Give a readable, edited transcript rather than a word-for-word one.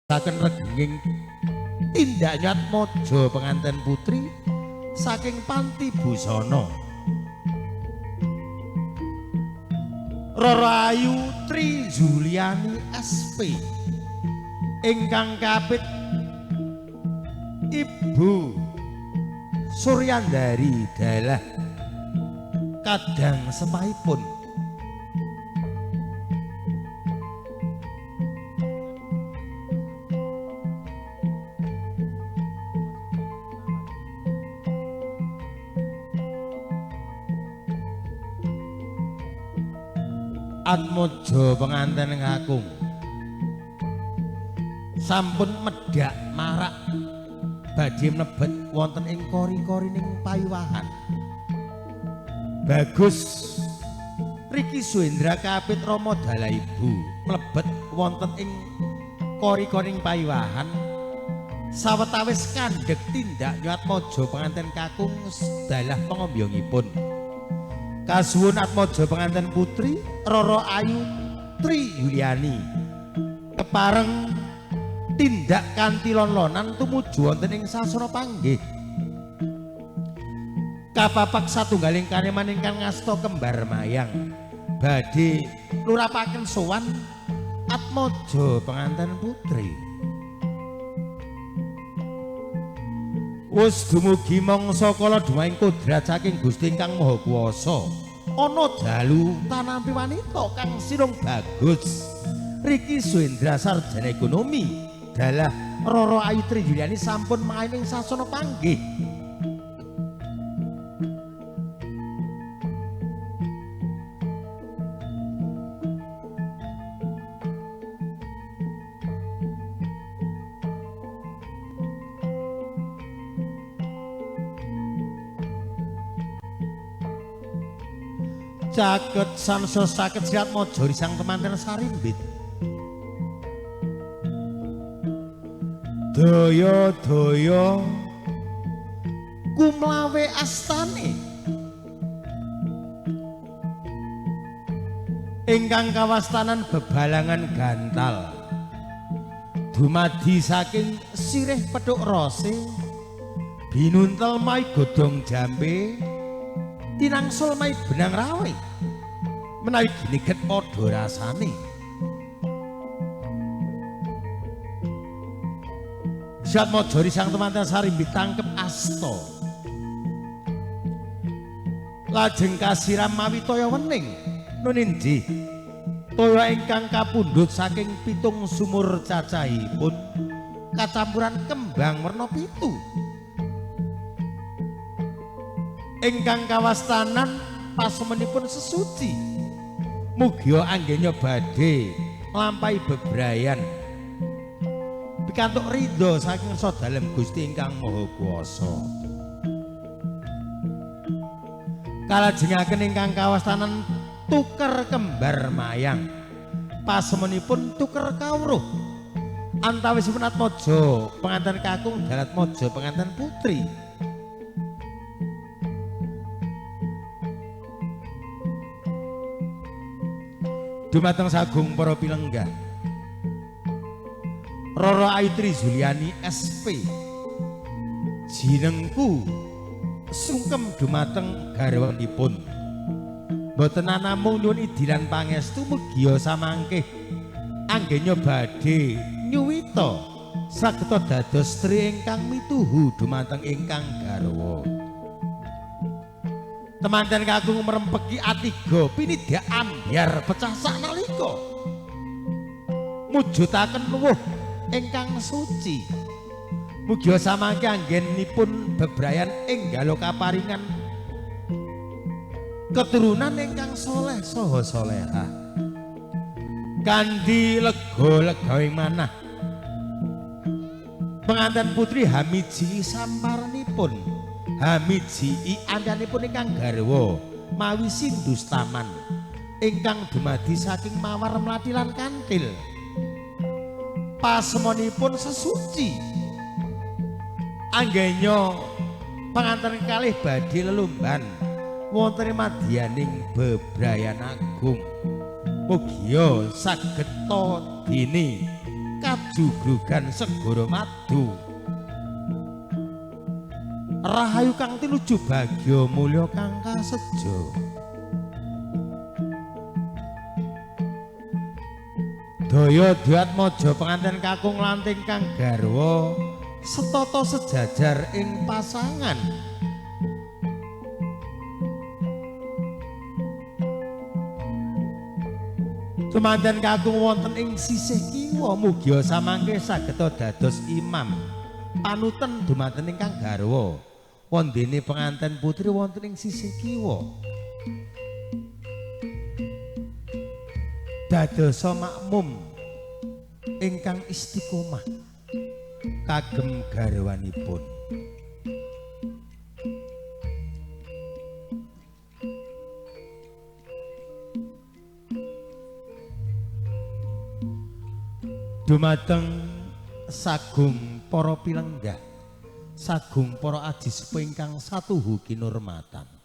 Saken regenging tindak Nyatmaja penganten putri saking Panti Busana. Roro Ayu Tri Zuliani SP ingkang kapit Ibu Suryandari dalah kadang sepahipun. Atmojo penganten kakung sampun medhak marak badhe mlebet wonten ing kori-korining pawiwahan. Bagus Riki Suhendra kapit rama dalah ibu mlebet wonten ing kori-korining pawiwahan sawetawis kandhek tindak Nyatmaja penganten kakung dalah pangombyongipun. Kasuwun Atmojo penganten putri Roro Ayu Tri Yuliani kepareng tindak kanthi lon-lonan tumuju wonten ing sasana panggih. Kapapak satunggaling kaneman ingkang ngasta kembar mayang badhe lurapaken sowan Atmojo penganten putri. Wus dumugi mangsa kala dumaing kodrat saking Gusti ingkang Maha Kuwasa. Ana dalu tanampi wanita kang sinung bagus. Riki Suhendra sarjana ekonomi dalah Roro Ayu Tri Yuliani sampun main ing sasana panggih. Caket sansa saket Siatmaja risang temanten sarimbit. Daya-daya kumlawe astane ingkang kawastanan bebalangan gantal dumadi saking sirih petuk rose binuntel mai godhong jambe tinangsul mai benang rawe menawi giniget padha rasane. Siatmaja risang temanten sarimbit tangkep asta lajeng kasiram mawi toya wening nun injih toya ingkang kapundhut saking pitung sumur cacahipun kacampuran kembang werna pitu ingkang kawastanan pasemenipun sesuci. Mugia anggenya badhe nglampahi bebrayan pikantuk ridho saking rasa dalem Gusti ingkang Maha Kuwasa. Kalajengaken ingkang kawastanan tuker kembar mayang pasemenipun tuker kawruh antawisipun Atmojo penganten kakung dalat Atmojo penganten putri. Dumateng sagung para pilenggah Roro Ayu Tri Zuliani SP jinengku sungkem dumateng garwanipun. Mboten namung nyuwun idilan pangestu mugia samangke anggenya badhe nyuwita sageta dados stri ingkang mituhu dumateng ingkang garwa. Temanten kakung merempeki atiga pinidak ambyar pecah saknalika mujudaken luwuh ingkang suci. Mugia samangke anggenipun bebrayan enggalo kaparingan keturunan ingkang soleh saha solehah kanthi lega legawing manah. Penganten putri hamiji samparanipun hamiji andanipun ingkang garwa mawi sindustaman ingkang dumadi saking mawar mlati lan kantil pasemonipun sesuci. Anggenya penganten kalih badhe lelumban wonten madyaning bebrayan agung. Mugia sageta dene kajur Jugrugan segara madu. Rahayu kang tinuju bagya mulya kang kasejo. Daya Dwiatmaja penganten kakung lanting kang garwa setata sejajar ing pasangan. Dumanten kakung wonten ing sisih kiwa mugia samangke sageta dados imam panutan dumateng ingkang garwa. Wondene penganten putri wonten ing sisih kiwa. Dadosa makmum ingkang istiqomah kagem garwanipun. Dumateng sagung para pilenggah, sagung para aji sepuh ingkang satuhu kinurmatan.